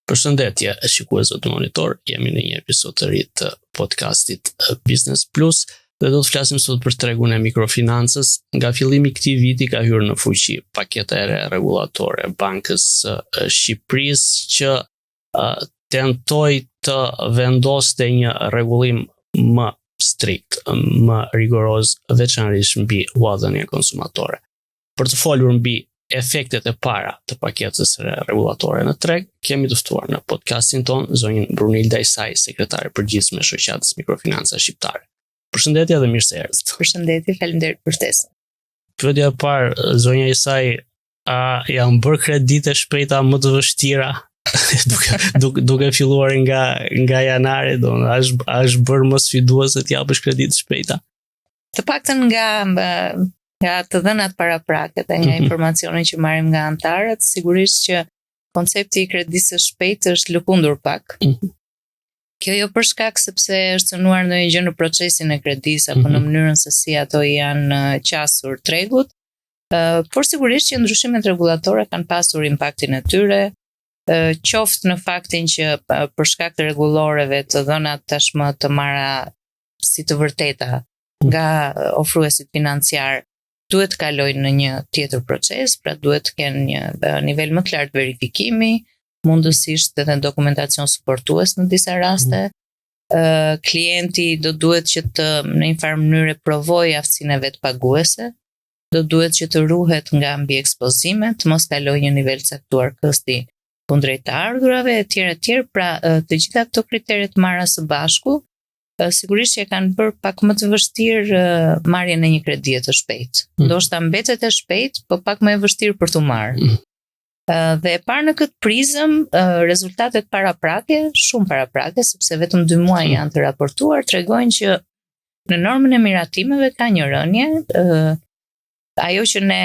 Përshëndetje, shikuesve të Monitor, jemi në një episod të ri të podcastit Business Plus dhe do të flasim sot për tregun e mikrofinancës. Nga fillimi i këtij viti ka hyrë në fuqi paketa e re rregullatore e Bankës së Shqipërisë që tentoi të vendoste një rregullim më strikt, më rigoroz, veçanërisht mbi huadhënien konsumatore. Për të folur mbi efektet e para të paketës së re rregullatore në treg, kemi të ftuar në podcastin tonë zonjën Brunilda Isai, sekretare e përgjithshme e Shoqatës Mikrofinanca Shqiptare. Përshëndetje dhe mirë se erdhët. Përshëndetje, faleminderit për ftesën. Pyetja e parë, zonja Isai, a janë bërë kreditë e shpejta më të vështira duke duke duke filluar nga nga janari, do a është a është bërë më sfiduese të japësh kredi të shpejta? Të paktën nga nga të dhënat paraprake dhe nga mhm. informacioni që marrim nga anëtarët, sigurisht që koncepti i kredisë së shpejtë është lëkundur pak. Mhm. Kjo jo për shkak sepse është cënuar ndonjë gjë në procesin e kredisë apo në mhm. mënyrën se si ato janë qasur tregut, por sigurisht që ndryshimet rregullatore kanë pasur impaktin e tyre, qoftë në faktin që për shkak të rregulloreve të dhënat tashmë të marra si të vërteta nga ofruesit financiar duhet të kalojnë në një tjetër proces, pra duhet të kenë një nivel më të lartë verifikimi, mundësisht edhe dokumentacion suportues në disa raste. Mm. Uh, klienti do duhet që të në një farë mënyre provojë aftësinë e vet paguese, do duhet që të ruhet nga mbiekspozimet, të mos kalojë një nivel të caktuar kësti kundrejt të ardhurave etj etj, pra të gjitha këto kritere të marra së bashku sigurisht që e kanë bërë pak më të vështirë marrjen e një kredie të shpejtë. Mm. Ndoshta mbetet e shpejtë, po pak më e vështirë për t'u marrë. Mm. Dhe e parë në këtë prizëm, rezultatet paraprake, shumë paraprake, sepse vetëm 2 muaj mm. janë të raportuar, tregojnë që në normën e miratimeve ka një rënie, ajo që ne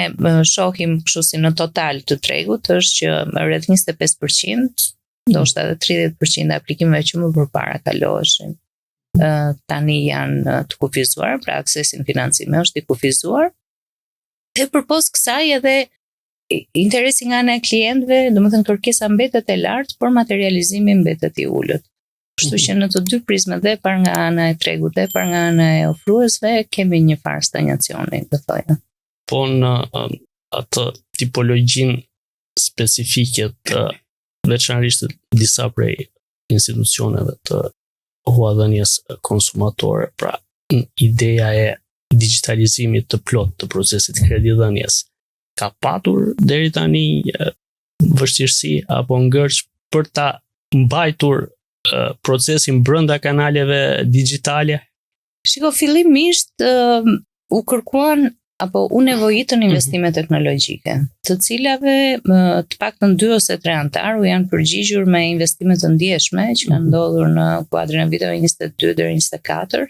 shohim kështu si në total të tregut është që rreth 25%, ndoshta edhe 30% e aplikimeve që më përpara kaloheshin tani janë të kufizuar, pra aksesi në financime është i kufizuar. Dhe përpos kësaj edhe interesi nga ana e klientëve, domethënë kërkesa mbetet e lartë, por materializimi mbetet i ulët. Kështu që në të dy prizmat dhe parë nga ana e tregut dhe parë nga ana e ofruesve kemi një farë stanjacioni, do thoja. Po në um, atë tipologjinë specifike të veçanërisht disa prej institucioneve të huadhënies konsumatore, pra ideja e digjitalizimit të plotë të procesit të kredidhënies ka patur deri tani vështirësi apo ngërç për ta mbajtur procesin brenda kanaleve digjitale? Shiko, fillimisht uh, u kërkuan apo u nevojitën mhm. investime mm -hmm. teknologjike, të cilave të paktën 2 ose 3 anëtarë u janë përgjigjur me investime të ndjeshme që kanë mhm. ndodhur në kuadrin e viteve 22 deri 24.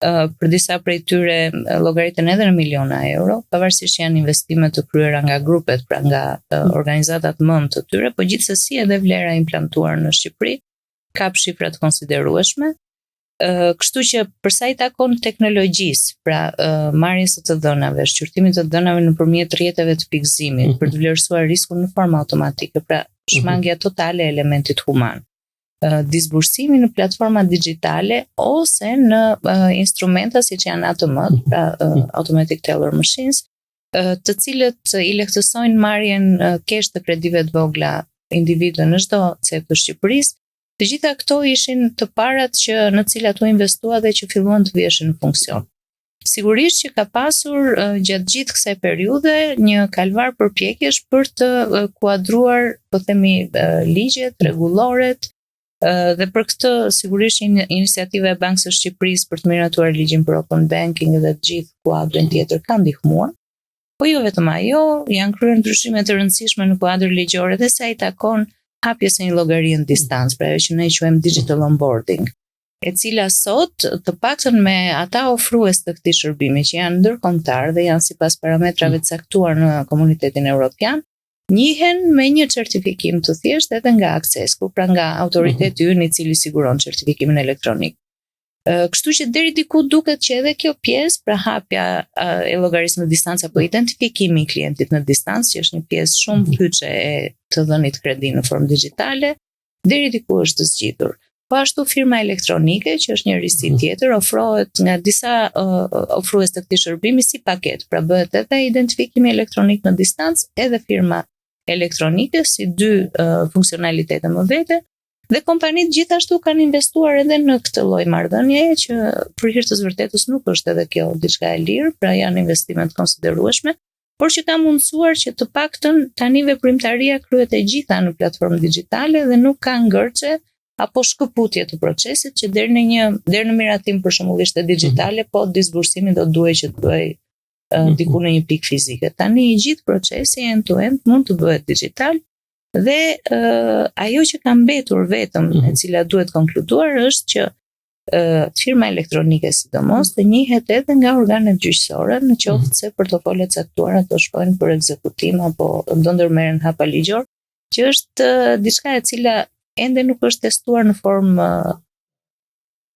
Uh, për disa prej tyre llogariten edhe në miliona euro, pavarësisht që janë investime të kryera nga grupet, pra nga uh, organizatat mëmë të tyre, po gjithsesi edhe vlera e implantuar në Shqipëri kap shifra të konsiderueshme. Kështu që për sa i takon teknologjisë, pra marrjes së të dhënave, shqyrtimit të të dhënave nëpërmjet rrjeteve të pikëzimit mm -hmm. për të vlerësuar riskun në formë automatike, pra mhm. shmangia totale e elementit human. Disbursimi në platforma digjitale ose në uh, instrumenta siç janë ATM, mhm. pra uh, Automatic Teller Machines, të cilët i lehtësojnë marrjen cash të kredive të vogla individëve në çdo cep të Shqipërisë, Të gjitha këto ishin të parat që në cilat u investua dhe që filluan të viheshin në funksion. Sigurisht që ka pasur gjatë gjithë kësaj periudhe një kalvar përpjekjesh për të kuadruar, po themi, ligjet, rregulloret, dhe për këtë sigurisht një iniciativa e Bankës së Shqipërisë për të miratuar ligjin për open banking dhe të gjithë kuadrin tjetër ka ndihmuar. Po jo vetëm ajo, janë kryer ndryshime të rëndësishme në kuadër ligjor edhe sa i takon hapjes së një llogarie në distancë, pra ajo që ne quajmë digital onboarding, e cila sot të paktën me ata ofrues të këtij shërbimi që janë ndërkombëtar dhe janë sipas parametrave të caktuar në komunitetin evropian, njihen me një certifikim të thjeshtë edhe nga ACCESK-u, pra nga autoriteti ynë i cili siguron certifikimin elektronik. Kështu që deri diku duket që edhe kjo pjesë, pra hapja e llogarisë në distancë apo identifikimi i klientit në distancë, që është një pjesë shumë mhm. kyçe e të dhënit kredi në formë digjitale, Deri diku është zgjidhur. Po ashtu firma elektronike, që është një risi mhm. tjetër, ofrohet nga disa uh, ofrues të këtij shërbimi si paketë, pra bëhet edhe identifikimi elektronik në distancë, edhe firma elektronike si dy uh, funksionalitete më vete, dhe kompanitë gjithashtu kanë investuar edhe në këtë lloj marrëdhënieje që për hir të së vërtetës nuk është edhe kjo diçka e lirë, pra janë investime të konsiderueshme, por që ka mundësuar që të paktën tani veprimtaria kryhet e gjitha në platformë digjitale dhe nuk ka ngërçe apo shkëputje të procesit që deri në një deri në miratim për shembull ishte digjitale, mm -hmm. po disbursimi do duhej që të bëhej uh, mhm. diku në një pikë fizike. Tani i gjithë procesi end to end mund të bëhet digjital dhe uh, ajo që ka mbetur vetëm mm -hmm. e cila duhet konkluduar është që firma elektronike sidomos të njihet edhe nga organet gjyqësore në qoftë mhm. se portofole të caktuara do shkojnë për ekzekutim apo do ndërmerren hapa ligjor, që është diçka e cila ende nuk është testuar në formë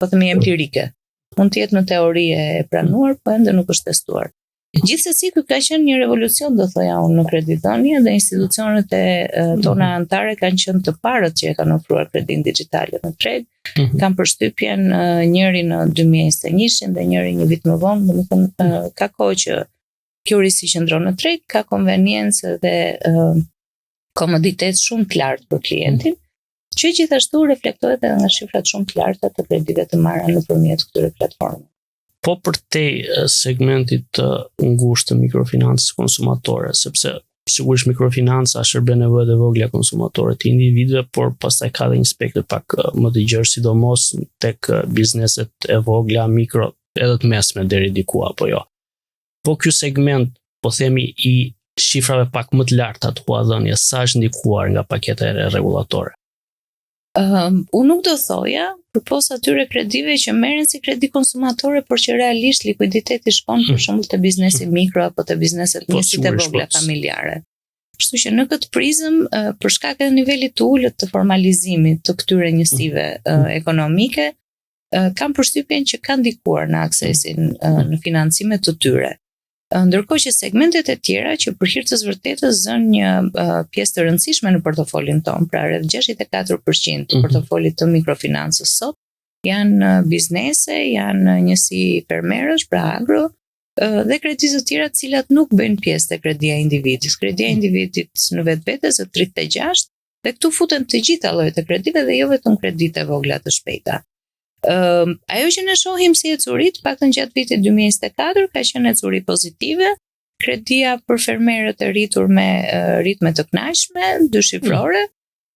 po themi empirike. Mund të jetë në teori e pranuar, po ende nuk është testuar. Gjithsesi ky ka qenë një revolucion, do thoja unë, në kredidhënie dhe institucionet e tona mhm. anëtare kanë qenë të parët që e kanë ofruar kredinë digjitale në treg. Mm -hmm. Kam përshtypjen njëri në 2021 dhe njëri një vit më vonë, domethënë mm -hmm. ka kohë që kjo risi qëndron në treg, ka konveniencë dhe komoditet shumë të lartë për klientin, mm -hmm. që gjithashtu reflektohet edhe nga shifrat shumë të larta të kredive të marra nëpërmjet këtyre platformave. Po përtej segmentit të ngushtë të mikrofinancës konsumatore, sepse sigurisht mikrofinanca shërben nevojat e vogla konsumatore të individëve, por pastaj ka dhe një spektër pak më të gjerë, sidomos tek bizneset e vogla, mikro, edhe të mesme deri diku apo jo. Po ky segment, po themi i shifrave pak më të larta të huadhënies, sa është ndikuar nga paketa e re rregullatore? Um, unë nuk do thoja, përpos atyre kredive që merren si kredi konsumatore, por që realisht likuiditeti shkon për hmm. shembull te biznesi hmm. mikro apo te bizneset po, njësitë e vogla po. familjare. Kështu që në këtë prizëm, për shkak edhe nivelit të ulët të formalizimit të këtyre njësive hmm. ekonomike, kam përshtypjen që ka ndikuar në aksesin në financime të tyre. Ndërkohë që segmentet e tjera që për hir të së vërtetës zënë një pjesë të rëndësishme në portofolin tonë, pra rreth 64% të mhm. portofolit të mikrofinancës sot, janë biznese, janë njësi fermerësh, pra agro, dhe kredi të tjera të cilat nuk bëjnë pjesë te kredia e individit. Kredia e mhm. individit në vetvete zë 36 dhe këtu futen të gjitha llojet e kredive dhe jo vetëm kreditë e vogla të shpejta. Uh, ajo që ne shohim si ecuri, të paktën gjatë vitit 2024 ka qenë ecuri pozitive. Kredia për fermerët e rritur me uh, ritme të kënaqshme, dyshifrore,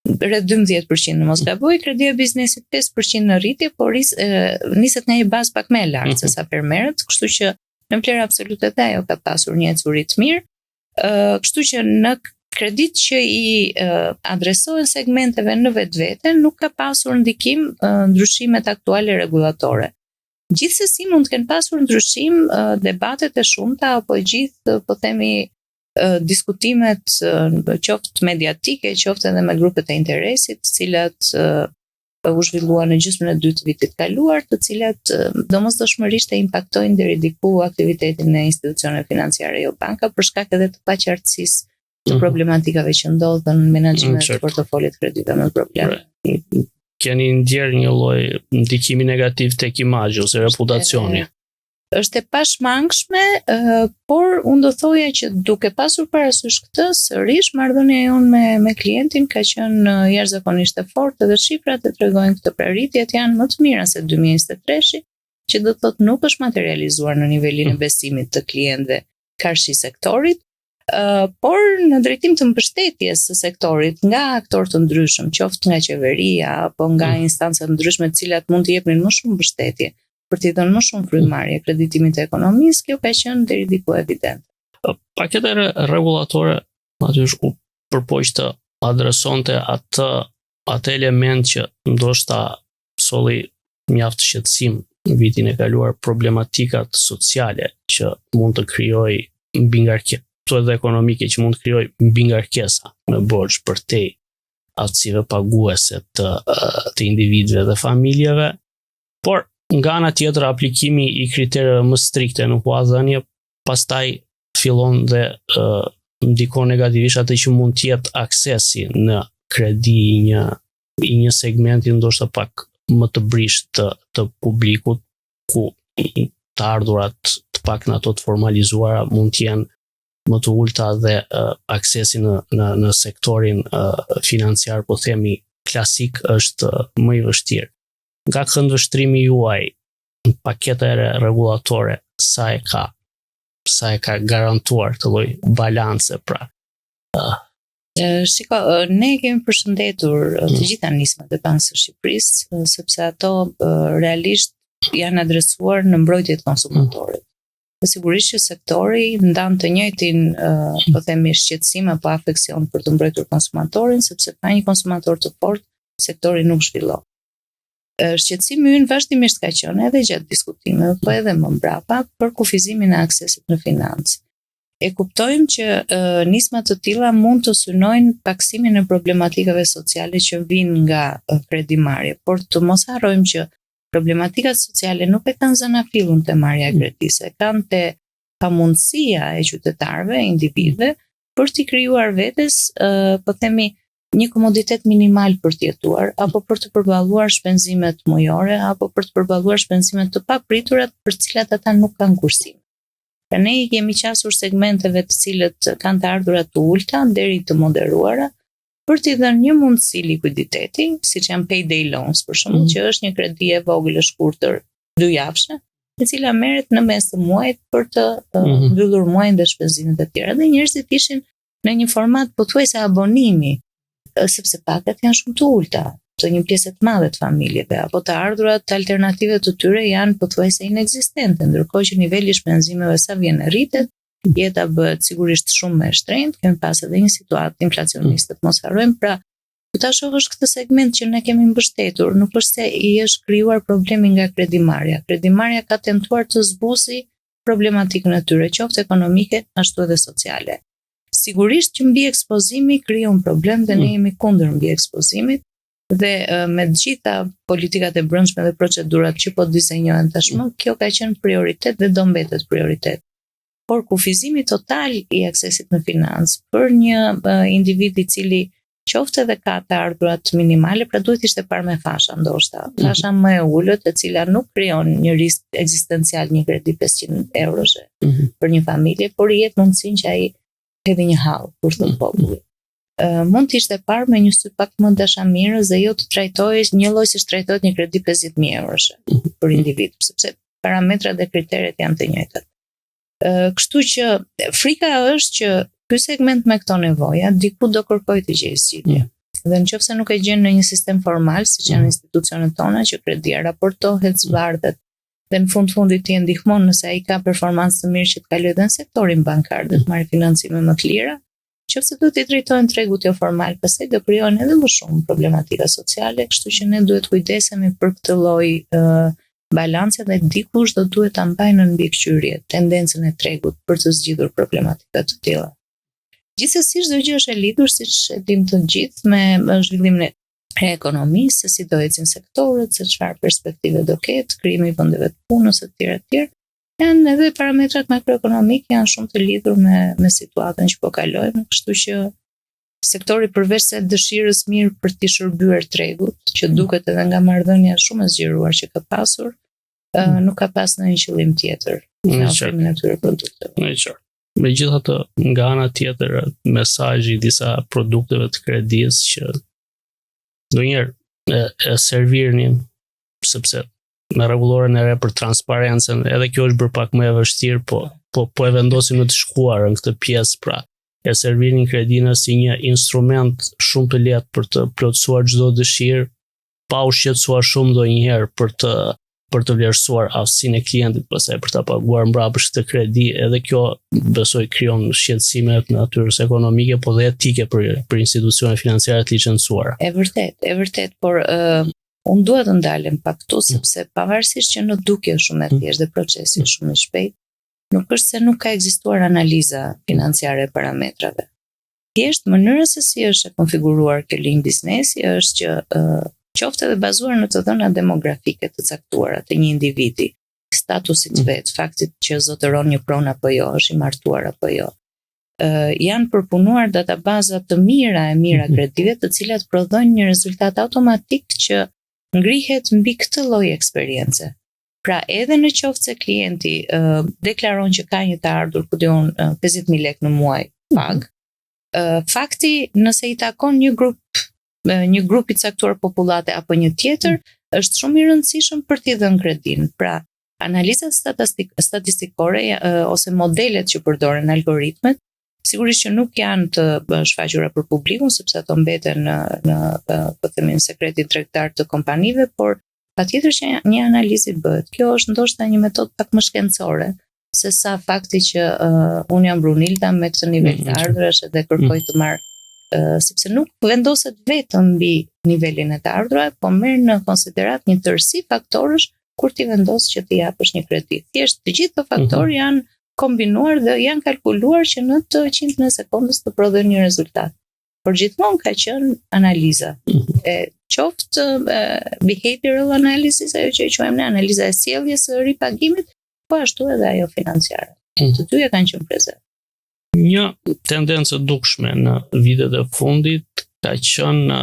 mm. rreth 12% në mos gaboj, kredia e biznesit 5% në rritje, por ris, uh, niset nga një bazë pak më e lartë mm -hmm. se sa fermerët, kështu që në vlerë absolute dhe ajo ka pasur një ecuri të mirë. Uh, kështu që në kreditë që i uh, adresohen segmenteve në vetvete nuk ka pasur ndikim uh, ndryshimet aktuale rregullatore. Gjithsesi mund të kenë pasur ndryshim uh, debatet e shumta apo gjithë po themi uh, diskutimet uh, qoftë mediatike, qoftë edhe me grupet e interesit, të cilat uh, u zhvilluan në gjysmën e dytë të vitit të kaluar, të cilat domosdoshmërisht e impaktojnë deri diku aktivitetin e institucioneve financiare jo banka për shkak edhe të paqartësisë të mhm. problematikave që ndodhën në menaxhimin e portofolit të kredive me problem. Keni ndjerë një lloj ndikimi negativ tek imazhi ose reputacioni është e pashmangshme, por unë do thoja që duke pasur parasysh këtë, sërish marrëdhënia jonë me me klientin ka qenë jashtëzakonisht e fortë dhe shifrat e tregojnë këtë pra rritjet janë më të mira se 2023-shi, që do të thotë nuk është materializuar në nivelin e mm. besimit të klientëve karshi sektorit, Uh, por në drejtim të mbështetjes së sektorit nga aktorë të ndryshëm, qoftë nga qeveria apo nga mm. instanca të ndryshme të cilat mund të jepnin më shumë mbështetje për t'i dhënë më shumë frymëmarrje kreditimit të ekonomisë, kjo ka qenë deri diku evidente. Paketa e re rregullatore natyrisht u përpoq të adresonte atë atë element që ndoshta solli mjaft shqetësim në vitin e kaluar problematikat sociale që mund të krijojë mbingarkesa, edhe ekonomike që mund të krijojë mbingarkesa në borxh përtej aftësive paguese të të individëve dhe familjeve, por nga ana tjetër aplikimi i kritereve më strikte në huadhënie pastaj fillon dhe uh, ndikon negativisht atë që mund të jetë aksesi në kredi një. i një segmenti ndoshta pak më të brishtë të, të publikut, ku të ardhurat të paktën ato të formalizuara mund të jenë më të ulta dhe uh, aksesi në në në sektorin uh, financiar po themi klasik është uh, më i vështirë. Nga këndvështrimi juaj, paketa e re rregullatore sa e ka sa e ka garantuar këtë lloj balance pra. Uh, Shiko, ne kemi përshëndetur të mm. gjitha nismat e Bankës së Shqipërisë, sepse ato realisht janë adresuar në mbrojtje të konsumatorit. Mm. Dhe sigurisht që sektori ndan të njëjtin, po themi, shqetësim apo afeksion për të mbrojtur konsumatorin, sepse pa një konsumator të fortë, sektori nuk zhvillohet. Shqetësimi ynë vazhdimisht ka qenë edhe gjatë diskutimeve, po edhe më mbrapa për kufizimin e aksesit në financë. E kuptojmë që e, nisma të tilla mund të synojnë paksimin e problematikave sociale që vijnë nga kredimarrja, por të mos harrojmë që problematikat sociale nuk e kanë zanafillën te marrja e mm. kredisë, e kanë te pamundësia e qytetarëve, individëve, për t'i krijuar vetes, po themi, një komoditet minimal për të jetuar apo për të përballuar shpenzimet mujore apo për të përballuar shpenzime të papritura për të cilat ata nuk kanë kursim. Pra ne i kemi qasur segmenteve të cilët kanë të ardhura të ulta deri të moderuara për t'i dhënë një mundësi likuiditeti, siç janë payday loans për shembull, mm. që është një kredi e vogël e shkurtër dy javëshe, e cila merret në mes të muajit për të mm -hmm. mbyllur muajin dhe shpenzimet e tjera. Dhe njerëzit ishin në një format pothuajse abonimi, sepse pagat janë shumë të ulta të një pjese të madhe të familjeve apo të ardhurat alternative të tyre janë pothuajse inekzistente, ndërkohë që niveli i shpenzimeve sa vjen e rritet, jeta bëhet sigurisht shumë më e shtrenjtë, kemi pas edhe një situatë inflacioniste, të mos harrojmë, pra Po ta shohësh këtë segment që ne kemi mbështetur, nuk është se i është krijuar problemi nga kredimarrja. Kredimarrja ka tentuar të zbusi problematikën e tyre, qoftë ekonomike, ashtu edhe sociale. Sigurisht që mbiekspozimi krijon problem dhe ne mm. jemi kundër mbiekspozimit dhe me të gjitha politikat e brendshme dhe procedurat që po dizenjohen tashmë, mm. kjo ka qenë prioritet dhe do mbetet prioritet. Por kufizimi total i aksesit në financë për një individ i cili qoftë edhe ka të ardhurat minimale, pra duhet ishte parë me fasha ndoshta. Mm. Fasha më e ulët, e cila nuk krijon një risk ekzistencial një kredi 500 euroshe mm -hmm. për një familje, por i jep mundësinë që ai hedhi një hall, kur thotë mm -hmm. populli. Uh, mund të ishte parë me një sy pak më dashamirës dhe jo të trajtohej një lloj siç trajtohet një kredi 50000 euroshe mm -hmm. për individ, sepse parametrat dhe kriteret janë të njëjtat. Kështu që frika është që ky segment me këto nevoja diku do kërkojë të gjejë zgjidhje. Mm. Dhe në qoftë se nuk e gjen në një sistem formal, siç janë mm. institucionet tona që kredia raportohet, mm. zbardhet dhe në fund fundit ti e ndihmon nëse ai ka performancë të mirë që të kalojë edhe në sektorin bankar dhe të marrë financime më të lira, qoftë se do t'i drejtohen tregut jo formal, pastaj do krijohen edhe më shumë problematika sociale, kështu që ne duhet kujdesemi për këtë lloj uh, balance dhe dikush do duhet ta mbajë nën mbikëqyrje tendencën e tregut për të zgjidhur problematika të tilla. Gjithsesi çdo gjë është e lidhur siç e dim të gjithë me, me zhvillimin e ekonomisë, se si do ecin sektorët, se çfarë perspektive do ketë, krijimi i vendeve të punës etj etj. Janë edhe parametrat makroekonomikë janë shumë të lidhur me me situatën që po kalojmë, kështu që sektori përveç se dëshirës mirë për t'i shërbyer tregut, që mm. duket edhe nga marrëdhënia shumë e zgjeruar që ka pasur, mm. uh, nuk ka pas ndonjë qëllim tjetër në ofrimin e këtyre produkteve. Në qartë. Megjithatë, nga ana tjetër, mesazhi i disa produkteve të kredisë që ndonjëherë e, e servirnin sepse me rregulloren e re për transparencën, edhe kjo është bërë pak më e vështirë, po po po e vendosim në të shkuarën këtë pjesë, pra e servirnin kredinë si një instrument shumë të lehtë për të plotësuar çdo dëshirë, pa u shqetësuar shumë ndonjëherë për të për të vlerësuar aftësinë e klientit pastaj për ta paguar mbrapsht këtë kredi, edhe kjo besoj krijon shqetësime të natyrës ekonomike, po dhe etike për për institucione financiare të licencuara. E vërtet, e vërtet, por uh, Unë dua të ndalem pak këtu mm. sepse pavarësisht që në dukje është shumë e mm. thjeshtë dhe procesi është shumë i shpejtë, nuk është se nuk ka ekzistuar analiza financiare e parametrave. Thjesht mënyra se si është e konfiguruar kjo linjë biznesi është që uh, qoftë edhe bazuar në të dhëna demografike të caktuara të një individi, statusit mm. vet, faktit që zotëron një pronë apo jo, është i martuar apo jo. Uh, janë përpunuar databaza të mira e mira mhm. kredive, të cilat prodhojnë një rezultat automatik që ngrihet mbi këtë lloj eksperience. Pra edhe në qoftë se klienti uh, deklaron që ka një të ardhur, ku di unë, uh, 50.000 lekë në muaj pagë, uh, fakti nëse i takon një grup një grup i caktuar popullate apo një tjetër, mm. është shumë i rëndësishëm për t'i dhënë kredinë. Pra, analizat statistik, statistikore ose modelet që përdoren algoritmet, sigurisht që nuk janë të shfaqura për publikun sepse ato mbeten në në po themi në sekretin tregtar të kompanive, por patjetër që një analizë i bëhet. Kjo është ndoshta një metodë pak më shkencore se sa fakti që uh, unë jam Brunilda me këtë nivel të mm, ardhurash dhe kërkoj mm. të marr uh, sepse nuk vendoset vetëm mbi nivelin e të ardhurave, po merr në konsideratë një tërësi faktorësh kur ti vendos që të japësh një kredi. Thjesht të gjithë këto faktorë mm -hmm. janë kombinuar dhe janë kalkuluar që në të qindtën e sekondës të prodhojnë një rezultat. Por gjithmonë ka qenë analiza. Mm -hmm. E qoftë e, behavioral analysis, ajo që e quajmë ne analiza e sjelljes së ripagimit, po ashtu edhe ajo financiare. Mm -hmm. Të dyja kanë qenë prezente. Një tendencë e dukshme në vitet e fundit ka qenë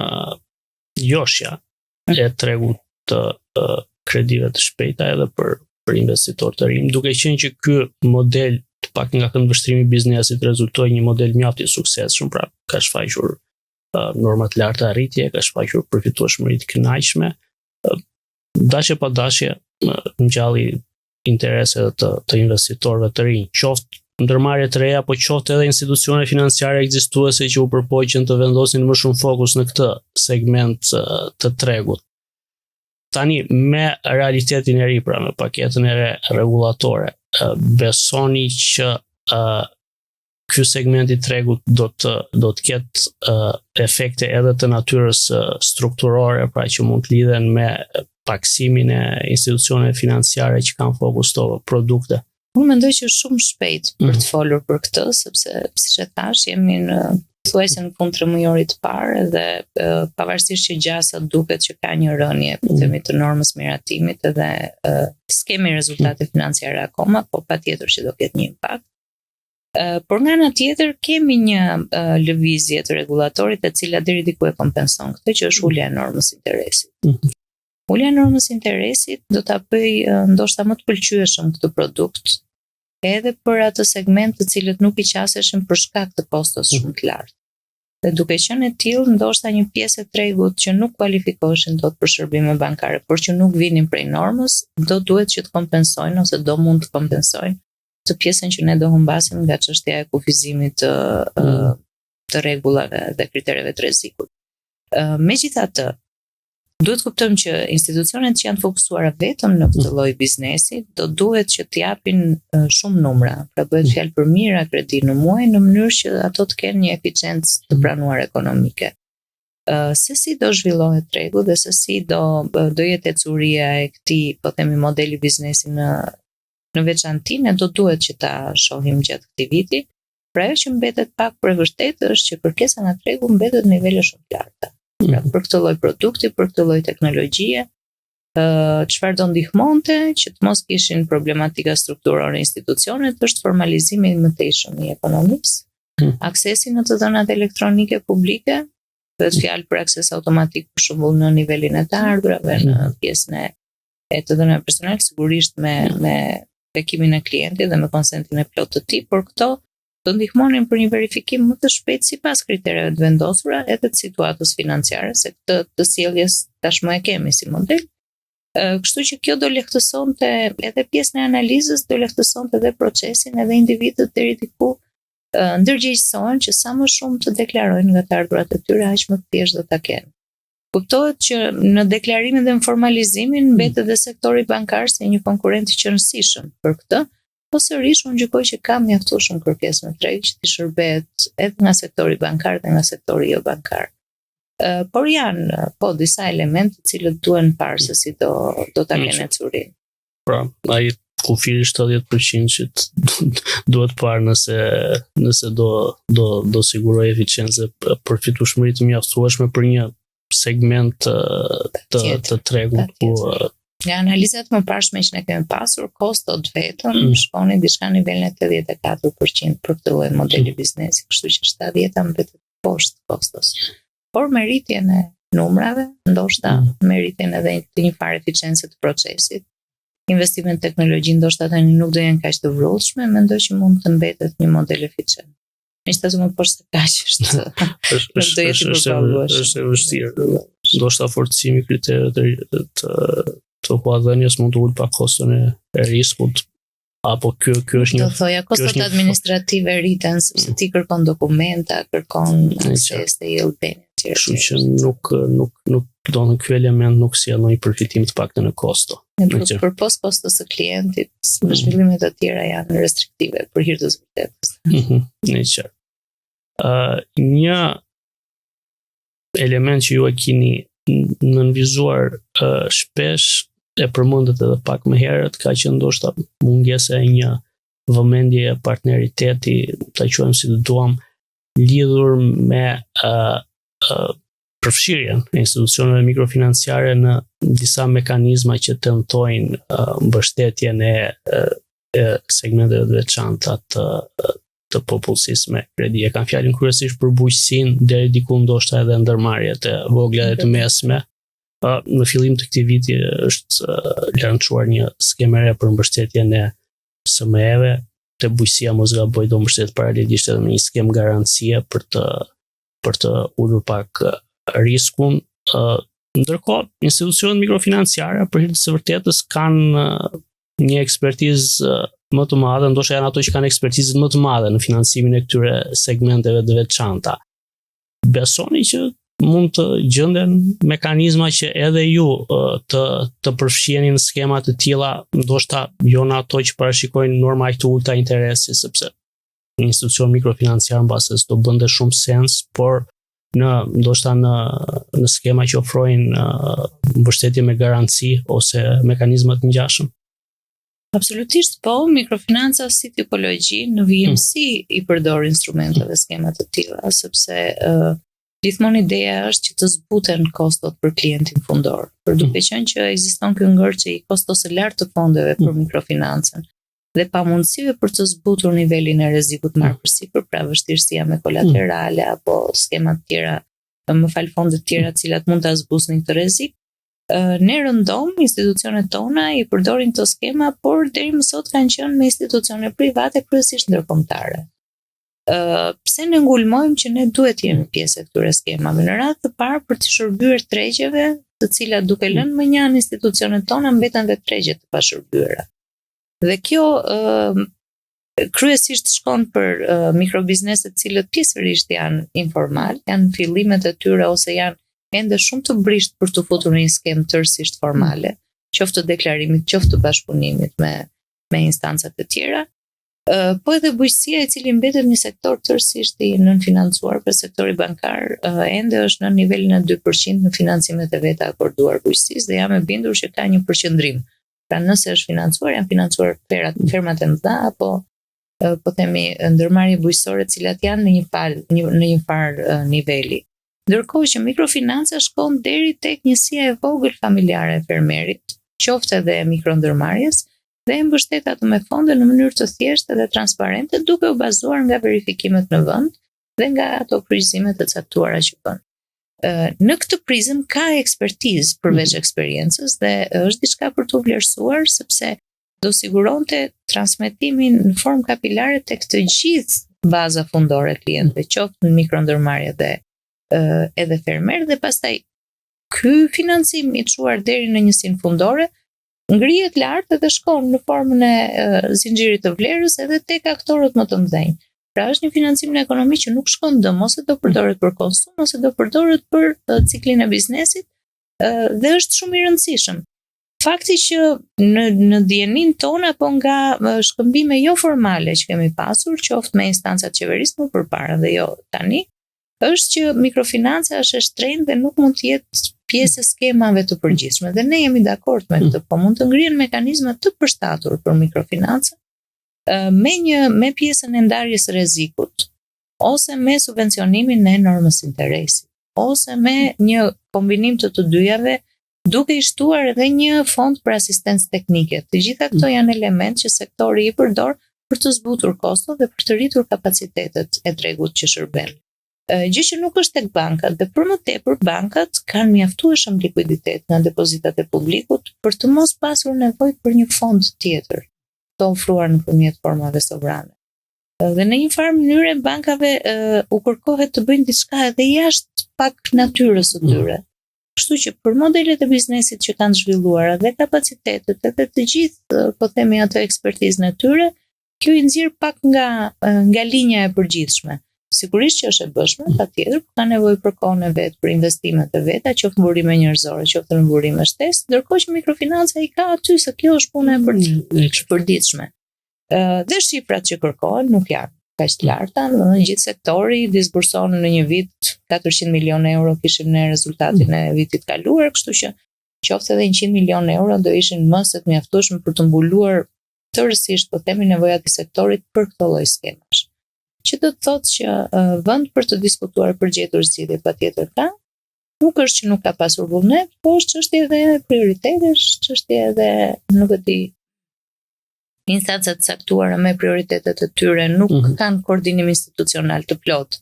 joshja e tregut të kredive të shpejta edhe për për investitorë të rinj, duke qenë që ky model të paktën nga këndvështrimi i biznesit rezultoi një model mjaft i suksesshëm, pra ka shfaqur uh, norma të larta rritje, ka shfaqur përfitueshmëri të kënaqshme. Uh, dashje pa dashje ngjalli interes edhe të, të investitorëve të rinj, qoftë ndërmarrje të reja, po qoftë edhe institucione financiare ekzistuese që u përpoqën të vendosin më shumë fokus në këtë segment të tregut. Tani me realitetin e ri, pra me paketën e re rregullatore, besoni që ky segment i tregut do të do të ketë uh, efekte edhe të natyrës uh, strukturore, pra që mund të lidhen me paksimin e institucioneve financiare që kanë fokus këto produkte. Unë mendoj që është shumë shpejt për të mhm. folur për këtë, sepse siç e thashë, jemi në thuajse në fund të tremujorit të parë dhe uh, pavarësisht që gjasa duket që ka një rënie, po mhm. themi të normës miratimit edhe uh, s'kemi rezultate mhm. financiare akoma, po patjetër që do ketë një impakt. Por nga ana tjetër kemi një lëvizje të rregullatorit e cila deri diku e kompenson këtë që është ulja e normës interesit. Mm -hmm. Ulja e normës interesit do ta bëjë ndoshta më të pëlqyeshëm këtë produkt edhe për atë segment të cilët nuk i qaseshin për shkak të kostos mhm. shumë të lartë. Dhe duke qenë e tillë, ndoshta një pjesë e tregut që nuk kualifikoheshin dot për shërbime bankare, por që nuk vinin prej normës, do duhet që të kompensojnë ose do mund të kompensojnë të pjesën që ne do humbasim nga çështja e kufizimit të mm. të rregullave dhe kritereve të rrezikut. Megjithatë, duhet të kuptojmë që institucionet që janë të fokusuara vetëm në këtë mm. lloj biznesi do duhet që të japin shumë numra, pra bëhet mm. fjalë për mijëra kredi në muaj në mënyrë që ato të kenë një eficiencë të mm. pranuar ekonomike. Se si do zhvillohet tregu dhe se si do do jetë ecuria e këtij, po themi, modeli biznesi në në veçanti ne do duhet që ta shohim gjatë këtij viti. Pra ajo që mbetet pak për e vërtetë është që kërkesa nga tregu mbetet në nivele shumë të larta. Pra mm. për këtë lloj produkti, për këtë lloj teknologjie, ë çfarë do ndihmonte që të mos kishin problematika strukturore institucionet është formalizimi i mëtejshëm i ekonomisë, mm. aksesi në të dhënat elektronike publike, bëhet mm. fjalë për akses automatik për shembull në nivelin e të ardhurave, në mm. pjesën e e të dhënave personale sigurisht me me bekimin e klientit dhe me konsentin e plotë të tij, por këto do ndihmonin për një verifikim më të shpejtë sipas kritereve të vendosura edhe të situatës financiare, se këtë të sjelljes tashmë e kemi si model. Kështu që kjo do lehtësonte edhe pjesën e analizës, do lehtësonte edhe procesin, edhe individët deri diku ndërgjegjësohen që sa më shumë të deklarojnë nga të ardhurat e tyre, aq më thjesht do ta kenë. Kuptohet që në deklarimin dhe në formalizimin mm. mbetet dhe sektori bankar si një konkurrent i qenësishëm për këtë, po sërish unë gjykoj që ka mjaftueshëm kërkesë në treg që të shërbehet edhe nga sektori bankar dhe nga sektori jo bankar. Uh, por janë po disa elementë të cilët duhen parë se si do do ta kenë ecurinë. Pra, ai kufiri 70% që duhet parë nëse nëse do do do sigurojë eficiencë përfitueshmëri të mjaftueshme për një segment të të, të tregut ku. Nga analizat e mëparshme që ne kemi pasur, kostot vetëm mm. shkonin diçka në nivelin e 84% për këtë lloj modeli mm. biznesi, kështu që 70-a mbetet poshtë kostos. Por me rritjen e numrave, ndoshta mm. me rritjen edhe të një farë eficiencë të procesit, investimet në teknologji ndoshta tani nuk do jenë kaq të vrullshme, mendoj që mund të mbetet një model eficient. Megjithatë më poshtë se kaq është. Është nuk do jetë i përballueshëm. Është e vështirë. Ndoshta forcimi i kritereve të të, të huadhënies mund të ulë pak koston e, e riskut apo ky ky është një Do thoja kostot një... administrative rriten sepse mm. ti kërkon dokumenta, kërkon akses te e-Albania etj. Kështu që nuk nuk nuk do në ky element nuk sjell ndonjë përfitim të paktën në kosto. Në për, përpos kostos së klientit, mm. zhvillimet e tjera janë restriktive për hir të së vërtetës. Mm -hmm, në qartë. Uh, një element që ju e keni nënvizuar uh, shpesh e përmendët edhe pak më herët, ka qenë ndoshta mungesa e një vëmendje partneriteti, ta quajmë si të duam, lidhur me uh, uh, përfshirjen e institucioneve mikrofinanciare në disa mekanizma që tentojnë uh, mbështetjen e, e segmenteve të veçanta të të popullsisë me kredi. E kam fjalën kryesisht për bujqësinë, deri diku ndoshta edhe ndërmarrjet e vogla dhe të mesme. Uh, në fillim të këtij viti është uh, lançuar një skemë e re për mbështetjen e SME-ve, te bujqësia mos gaboj do mbështet paralelisht edhe me një skemë garancie për të për të ulur pak riskun. Ndërkohë, institucionet mikrofinanciare për hir të së vërtetës kanë një ekspertizë më të madhe, ndoshta janë ato që kanë ekspertizën më të madhe në financimin e këtyre segmenteve të veçanta. Besoni që mund të gjenden mekanizma që edhe ju të të përfshiheni në skema të tilla, ndoshta jo në ato që parashikojnë norma aq të ulëta interesi, sepse një institucion mikrofinanciar mbase s'do bënte shumë sens, por në ndoshta në në skema që ofrojnë mbështetje me garanci ose mekanizma të ngjashëm. Absolutisht po, mikrofinanca si tipologji në vijimësi mm. i përdor instrumente dhe skema të tilla, sepse uh, gjithmonë ideja është që të zbuten kostot për klientin fundor. Por duke mm. qenë që ekziston ky ngërç i kostos së lartë të fondeve për mm. mikrofinancën dhe pamundësive për të zbutur nivelin e rrezikut marrë përsipër, pra vështirësia me kolaterale mm. apo skema të tjera, më fal fonde të tjera të cilat mund ta zbusnin këtë rrezik, ne rëndom institucionet tona i përdorin këto skema, por deri më sot kanë qenë me institucione private kryesisht ndërkombëtare. Ë pse ne ngulmojmë që ne duhet të jemi pjesë e këtyre skemave? Në radhë të parë për të shërbyer tregjeve, të cilat duke lënë mënjanë institucionet tona mbeten dhe tregje të pashërbyera. Dhe kjo ë kryesisht shkon për uh, mikrobizneset të cilët pjesërisht janë informal, janë fillimet e tyre ose janë ende shumë të brishtë për t'u futur në një skemë tërësisht formale, qoftë të deklarimit, qoftë të bashkëpunimit me me instancat e tjera. Uh, po edhe bujqësia i cili mbetet një sektor tërësisht i nënfinancuar, për sektori bankar uh, ende është në nivelin e 2% në financimet e veta akorduar bujqësisë dhe jam e bindur që ka një përqendrim Pra nëse është financuar, janë financuar ferat, fermat e mëdha apo po themi ndërmarrje bujqësore të cilat janë në një fal, një, në një farë niveli. Ndërkohë që mikrofinanca shkon deri tek njësia e vogël familjare e fermerit, qoftë edhe e mikrondërmarrjes, dhe e mbështet atë me fonde në mënyrë të thjeshtë dhe transparente, duke u bazuar nga verifikimet në vend dhe nga ato kryqëzimet e caktuara që bën. Në këtë prizëm ka ekspertizë përveç mm. eksperiencës dhe është diçka për t'u vlerësuar sepse do siguronte transmetimin në formë kapilare tek të gjithë baza fundore e klientëve, qoftë në mikrondërmarrje dhe edhe fermer dhe pastaj ky financim i çuar deri në njësinë fundore ngrihet lart edhe shkon në formën e zinxhirit të vlerës edhe tek aktorët më të mëdhenj. Pra është një financim në ekonomi që nuk shkon dëm ose do përdoret për konsum ose do përdoret për ciklin e biznesit dhe është shumë i rëndësishëm. Fakti që në në dijeninë tonë apo nga shkëmbime jo formale që kemi pasur, qoftë me instancat e qeverisë më përpara dhe jo tani, është që mikrofinanca është e shtrenjtë dhe nuk mund të jetë pjesë e skemave të përgjithshme dhe ne jemi dakord me këtë, po mund të ngrihen mekanizma të përshtatur për mikrofinancën me një me pjesën e ndarjes së rrezikut ose me subvencionimin e normës interesit ose me një kombinim të të dyjave. Duke i shtuar edhe një fond për asistencë teknike. Të gjitha këto mm. janë elementë që sektori i përdor për të zbutur koston dhe për të rritur kapacitetet e tregut që shërben. Gjë që nuk është tek bankat dhe për më tepër bankat kanë mjaftueshëm likuiditet nga depozitat e publikut për të mos pasur nevojë për një fond tjetër të ofruar nëpërmjet formave sovrane. Dhe në një farë mënyre bankave uh, u kërkohet të bëjnë diçka edhe jashtë pak natyrës së mm. tyre. Kështu që për modelet e biznesit që kanë zhvilluara dhe kapacitetet edhe të gjithë, po themi atë ekspertizën e tyre, kjo i nxjerr pak nga nga linja e përgjithshme. Sigurisht që është e bëshme, mm. patjetër, por ka nevojë për kohën e vet, për investimet e veta, qoftë në burime njerëzore, qoftë në burime shtesë, ndërkohë që mikrofinanca i ka aty se kjo është puna e mm, përditshme. Dhe shifrat që kërkohen nuk janë kaq të larta, domethënë gjithë sektori disburson në një vit 400 milion euro kishim ne rezultatin mm. e vitit kaluar, kështu që qoftë edhe 100 milion euro do ishin më se të mjaftueshme për të mbuluar tërësisht, po themi nevojat e sektorit për këto lloj skemash. Që do të thotë që uh, vend për të diskutuar për gjetur zgjidhje patjetër ka, nuk është që nuk ka pasur vullnet, po është çështje edhe prioritetesh, çështje edhe nuk e di instanca të caktuara me prioritetet e tyre nuk mm -hmm. kanë koordinim institucional të plotë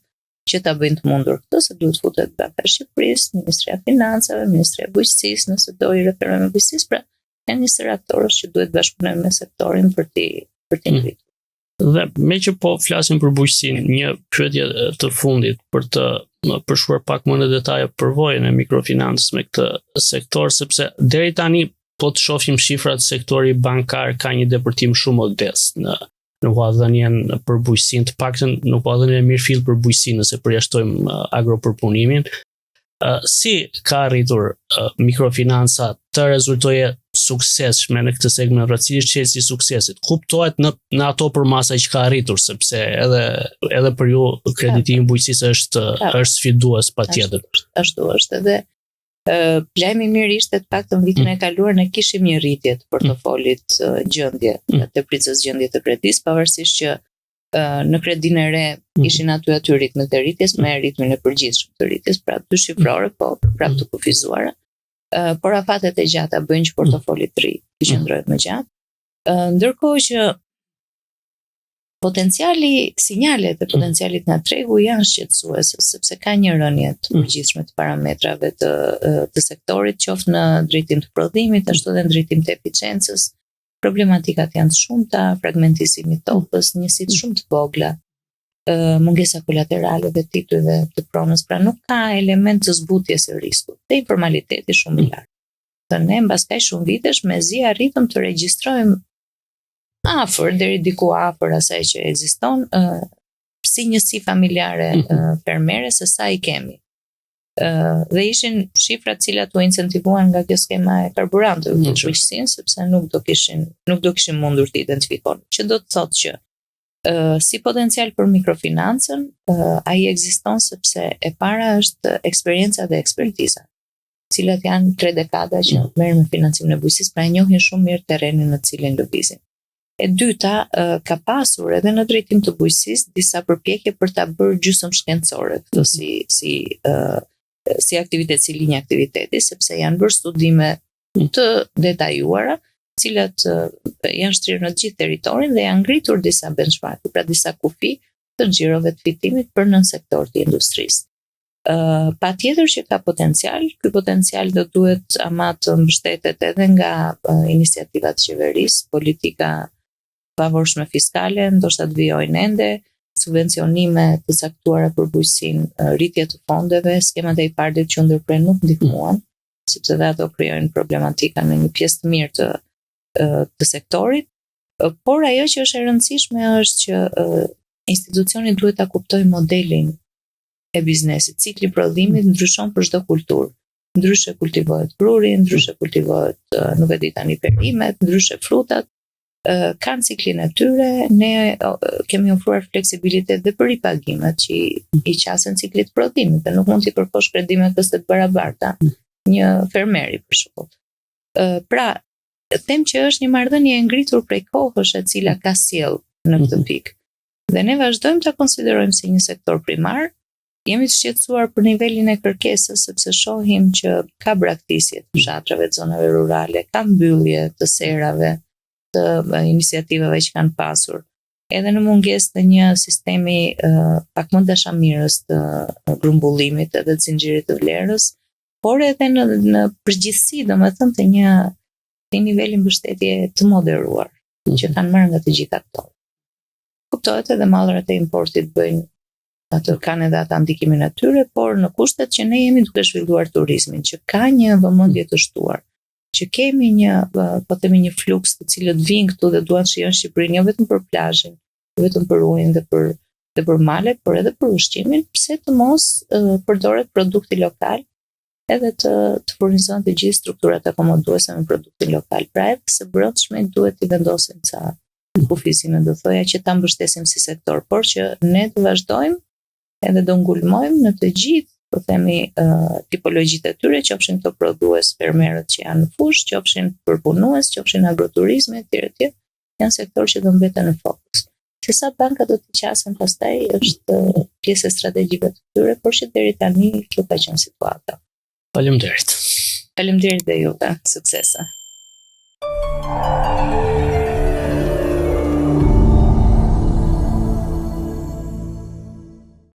që ta bëjnë të mundur këtë, se duhet futet Banka e Shqipërisë, Ministria e Financave, Ministria e Bujqësisë, nëse do i referojmë bujqësisë, pra janë një sërë aktorësh që duhet bashkëpunojnë me sektorin për t'i për t'i mhm. ngritur. Dhe meqë po flasim për bujqësinë, një pyetje të fundit për të përshkruar pak më në detaje përvojën e mikrofinancës me këtë sektor, sepse deri tani po të shohim shifrat sektori bankar ka një depërtim shumë modest në në huadhënien për bujqësinë, të paktën në huadhënien e mirëfilltë për bujqësinë, nëse përjashtojmë uh, agropërpunimin. Uh, si ka arritur uh, mikrofinanca të rezultojë suksesshme në këtë segment, pra cili është çelësi i suksesit? Kuptohet në në ato përmasa që ka arritur, sepse edhe edhe për ju kreditimi i bujqësisë është është sfidues patjetër. Ashtu është edhe Lajmi i mirë ishte të paktën vitin mm. e kaluar ne kishim një rritje të portofolit mm. gjendje, mm. tepricës gjendje të kredisë, pavarësisht që në kredinë e re mm. ishin aty aty ritmet e rritjes me ritmin e përgjithshëm të rritjes, pra dyshifrore, po prapë të kufizuara. Por afatet e gjata bëjnë që portofoli të rrijë, të qëndrojë më gjatë. Ndërkohë që Potenciali, sinjalet e mm. potencialit nga tregu janë shqetësuese sepse ka një rënie të mm. përgjithshme të parametrave të të sektorit, qoftë në drejtim të prodhimit, mm. ashtu edhe në drejtim të eficiencës. Problematikat janë të shumta, fragmentizimi i tokës, njësitë shumë të vogla, mungesa kolaterale dhe titujve të pronës, pra nuk ka element të zbutjes së riskut dhe informaliteti shumë i lartë. Dhe ne mbas kaq shumë vitesh mezi arritëm të regjistrojmë afër deri diku afër asaj që ekziston uh, si njësi familjare mm -hmm. uh, fermere se sa i kemi. Uh, dhe ishin shifra të cilat u incentivuan nga kjo skema e karburanteve mm -hmm. për bujqësinë sepse nuk do kishin nuk do kishin mundur të identifikonin. Që do të thotë që uh, si potencial për mikrofinancën, uh, ai ekziston sepse e para është eksperienca dhe ekspertiza. cilat janë tre dekada që mm. merren me financimin e bujqësisë, pra e njohin shumë mirë terrenin në të cilin lëvizin. E dyta, ka pasur edhe në drejtim të bujqësisë disa përpjekje për ta bërë gjysmë shkencore këtë mm. si si si aktivitet, si linjë aktiviteti, sepse janë bërë studime mm. të detajuara, të cilat janë shtrirë në të gjithë territorin dhe janë ngritur disa benchmark, pra disa kufi të xhirove të fitimit për nënsektorë të industrisë. Uh, patjetër që ka potencial, ky potencial do duhet ama të mbështetet edhe nga uh, iniciativat e qeverisë, politika favorshme fiskale, ndoshta të vijojnë ende, subvencionime të caktuara për bujqësinë, rritje të fondeve, skemat e IPARD-it që u ndërprenë nuk ndihmuan, sepse dhe ato krijojnë problematika në një pjesë të mirë të të sektorit. Por ajo që është e rëndësishme është që institucioni duhet ta kuptojë modelin e biznesit. Cikli i prodhimit ndryshon për çdo kulturë. Ndryshe kultivohet gruri, ndryshe kultivohet, nuk e di tani perimet, ndryshe frutat, kanë ciklin e tyre, ne kemi ofruar fleksibilitet dhe për ripagimet që i qasen ciklit të prodhimit dhe nuk mund t'i kërkosh kredi me këste të barabarta një fermeri për shembull. Pra, them që është një marrëdhënie e ngritur prej kohësh e cila ka sjellë në këtë mhm. pikë. Dhe ne vazhdojmë ta konsiderojmë si një sektor primar, Jemi të shqetësuar për nivelin e kërkesës sepse shohim që ka braktisje të fshatrave, të zonave rurale, ka mbyllje të serave, të iniciativave që kanë pasur. Edhe në mungesë të një sistemi uh, pak më dashamirës të grumbullimit edhe të zinxhirit të vlerës, por edhe në në përgjithësi, domethënë të një të niveli mbështetje të moderuar që mhm. kanë marrë nga të gjitha këto. Kuptohet edhe mallrat e importit bëjnë atë kanë edhe ata ndikimin e tyre, por në kushtet që ne jemi duke zhvilluar turizmin, që ka një vëmendje të shtuar, që kemi një, po themi një fluks të cilët vijnë këtu dhe duan të shijojnë Shqipërinë jo vetëm për plazhin, jo vetëm për ujin dhe për dhe për malet, por edhe për ushqimin, pse të mos uh, përdoret produkti lokal edhe të të furnizohen të gjithë strukturat akomoduese me produktin lokal. Pra edhe së brendshme duhet t'i vendosim ca kufizime, do thoja që ta mbështesim si sektor, por që ne të vazhdojmë edhe do ngulmojmë në të gjithë, po themi, uh, tipologjitë e tyre, qofshin këto prodhues, fermerët që janë në fushë, qofshin përpunues, qofshin agroturizmi etj etj, janë sektorë që do mbeten në fokus. Se sa banka do të qasen pastaj është pjesë e strategjive të tyre, por që deri tani kjo ka qenë situata. Faleminderit. Faleminderit dhe juve. Suksese.